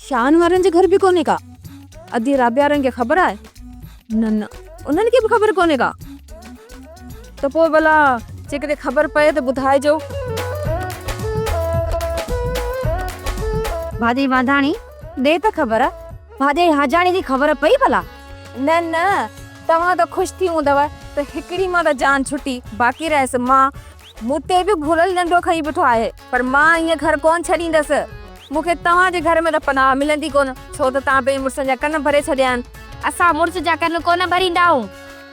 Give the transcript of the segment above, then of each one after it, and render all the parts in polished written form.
شان وارن جي گهر به ڪونهي ڪا. ادي رابعه وارن کي خبر آهي؟ نه نه انهن کي به خبر ڪونهي ڪا. ته پوء ڀلا جيڪڏهن خبر پئي ته ٻڌائجو. ڀاڄي واڌاڻي، ڏي ته خبر، ڀاڄائي حاجاڻي جي خبر پئي ڀلا؟ نه نه توهان ته خوش ٿي هوندؤ ته هڪڙي مان ته جان ڇٽي، باقي رهيس مان، مون تي به ڀورل ڏنڊو کڻي بيٺو آهي، پر مان ائين گهر ڪونه ڇڏيندس. مون کي توهان جي گهر ۾ ته پناهه ملندي ڪونه، ڇو ته توهان پنهنجي مڙسن جا ڪن ڀري ڇڏيا آهن. اسان مڙس جا ڪن ڪونه ڀريندا آهيون.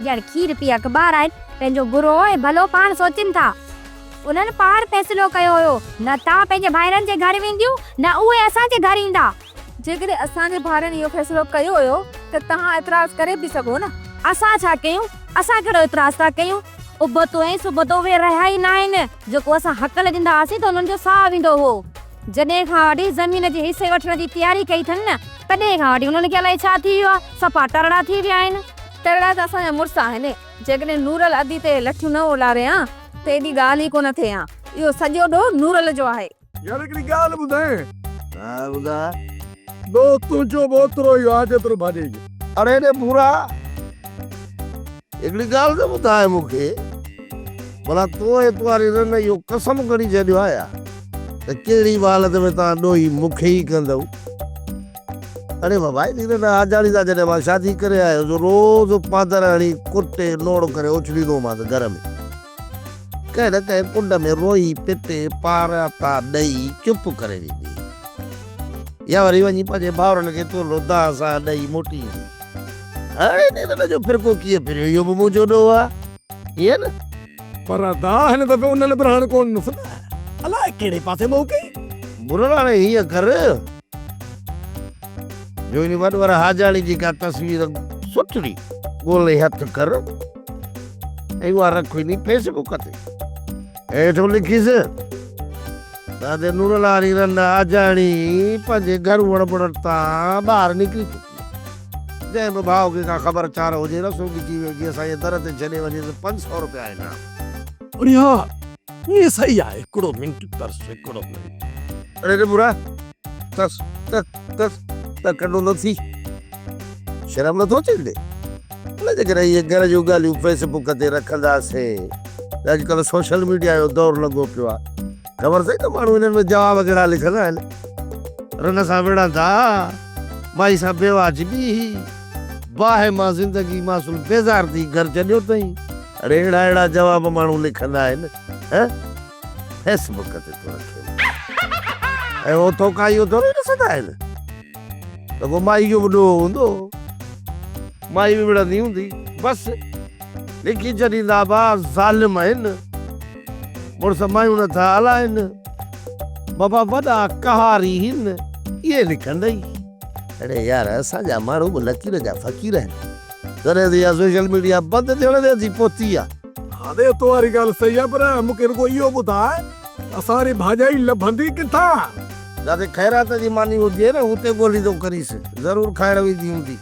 ڄڻ کير پي اخبار آهن، پنهنجو برو ۽ ڀلو پاڻ سوچين ٿا. انهن پاڻ فيصلو ڪيو هيو، نه توهان پنهنجي ڀائرن جي گهر وينديون، نه اهي اسان جي گهر ايندا. جيڪڏهن اسان جي ڀائرن اهو فيصلو ڪيو هيو ته توهان اعتراض ڪري به سگهو نه. اسان ڇا ڪيون؟ اسان ڪهڙو اعتراض ٿا ڪيون؟ ابتو ۽ سبتو اهي رهيا ئي ناهن. جيڪو اسان هڪل ڏيندا هئاسين ته انهن جو ساهه ويندو هو. جڏهن کان وٺي زمين جي حصي وٺڻ جي تياري ڪئي اٿن نه، تڏهن کان وٺي انهن کي الائي ڇا ٿي ويو آهي، صفا ٽرڙا ٿي ويا آهن. ٽرڙا ته اسان جا مڙس آهن. جيڪڏهن نورل ادي تي لٺيون نه اولاري ها ته ايڏي ڳالهه ئي ڪونه ٿئي ها. اهو سڄو ڏوهه نورل جو آهي. يار هڪڙي ڳالهه ٻڌائين. ها ٻڌاء. ڏوهه تنهنجو به اوترو ئي آهي جيترو ڀاڄائي جو. اڙي ڙي ڀورا هڪڙي ڳالهه ته ٻڌاء مون کي. ڀلا تو ۽ توهاري رن اهو قسم کڻي ڇڏيو آهي يا ته ڪهڙي به حالت ۾ توهان ڏوهي مون کي ئي ڪندؤ. اڙي بابا هيڏي رن آجاڻي سان جڏهن مان شادي ڪري آيس روز پادر هڻي ڪٽي نوڙ ڪري اڇليندومانس گهر ۾. ڪنهن نه ڪنهن ڪنڊ ۾ روئي پٽي پاراتا ڏئي چپ ڪري ويندي هئي يا وري وڃي پنهنجي ڀائرن کي ٿورڙو دانهن سان ڏئي موٽي ايندي هئي. هاڻي انهي رن جو فرقو ڪيئن ڦريو اهو به منهنجو ڏوهه آهي ائين نه؟ پر ادا هن دفعي انهن به رهڻ ڪونه ڏنس نه الائي ڪهڙي پاسي منهن ڪئي. برل هاڻي هيئن ڪر جو انهي وڏ ور حاجاڻي جي ڪا تصوير سٺڙي ڳولي هٿ ڪر. ۽ اها رک ويندي فيس بڪ تي. هيٺ لکيس ته ادي نورالهاري رن آجاڻي پنهنجي گهر وڻ بڻ تان ٻاهر نڪري چڪي آهي. جنهن به ڀاء کي ڪا خبر چار هجي رسو ڳچي ويو جي اسان جي در تي ڇڏي وڃي ته 500 رپيا انعام. اڙي ها ائين صحيح آهي هڪڙو منٽ ترس هڪڙو منٽ. اڙي ري ڀورا ترس ترس ترس ته ڪنڊو نه ٿي شرم نٿو اچي ڙي. نه جيڪڏهن اهي گهر جون ڳالهيون فيس بڪ تي رکنداسين ته اڄڪلهه سوشل ميڊيا جو دور لڳو پيو آهي خبر اٿئي ته ماڻهو انهن ۾ جواب ڪهڙا لکندا آهن رن سان وڙهندا مائي سان بيواجبي باهه مان زندگي ماسول بيزار ٿي گهر ڇڏيو اٿئي اڙي اهڙا اهڙا جواب ماڻهو لکندا آهن هه فيس بڪ تي ٿو رکي ۽ هو ٿوڪا اهو ٿورو ڏسندا آهن ته پوء مائي جو به ڏوهه هوندو. مائي به وڙهندي هوندي. بس لکي ڇڏيندا ڀا ظالم آهن. مڙس مايون نه ٿا هلائن. بابا وڏا قهاري هن. اهي لکندئي. اڙي يار اسان جا ماڻهو به لڪير جا فقير آهن. تڏهن ته اها سوشل ميڊيا بند ٿيڻ تي اچي پهتي آ. ادي تو واري ڳالهه صحيح آ پر مون کي رڳو اهو ٻڌاء ته اسان واري ڀاڄائي لڀندي ڪٿان؟ جاتي خيرات جي ماني هجي نه اتي ڳوليندو ڪريس ضرور کائڻ ويندي هوندي.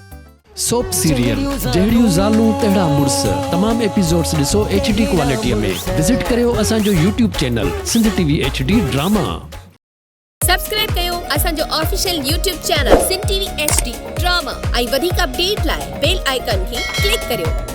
سوپ سيريل جهڙيون زالون تهڙا مڙس تمام ايپيسوڊس ڏسو ايڇ ڊي ڪوالٽي ۾ وزٽ ڪريو اسان جو YouTube channel Sindh T V H D drama. Subscribe ڪيو اسان جو official YouTube channel Sindh T V H D drama ۽ وڌيڪ اپڊيٽ لاء بيل آئيڪان کي ڪلڪ ڪريو.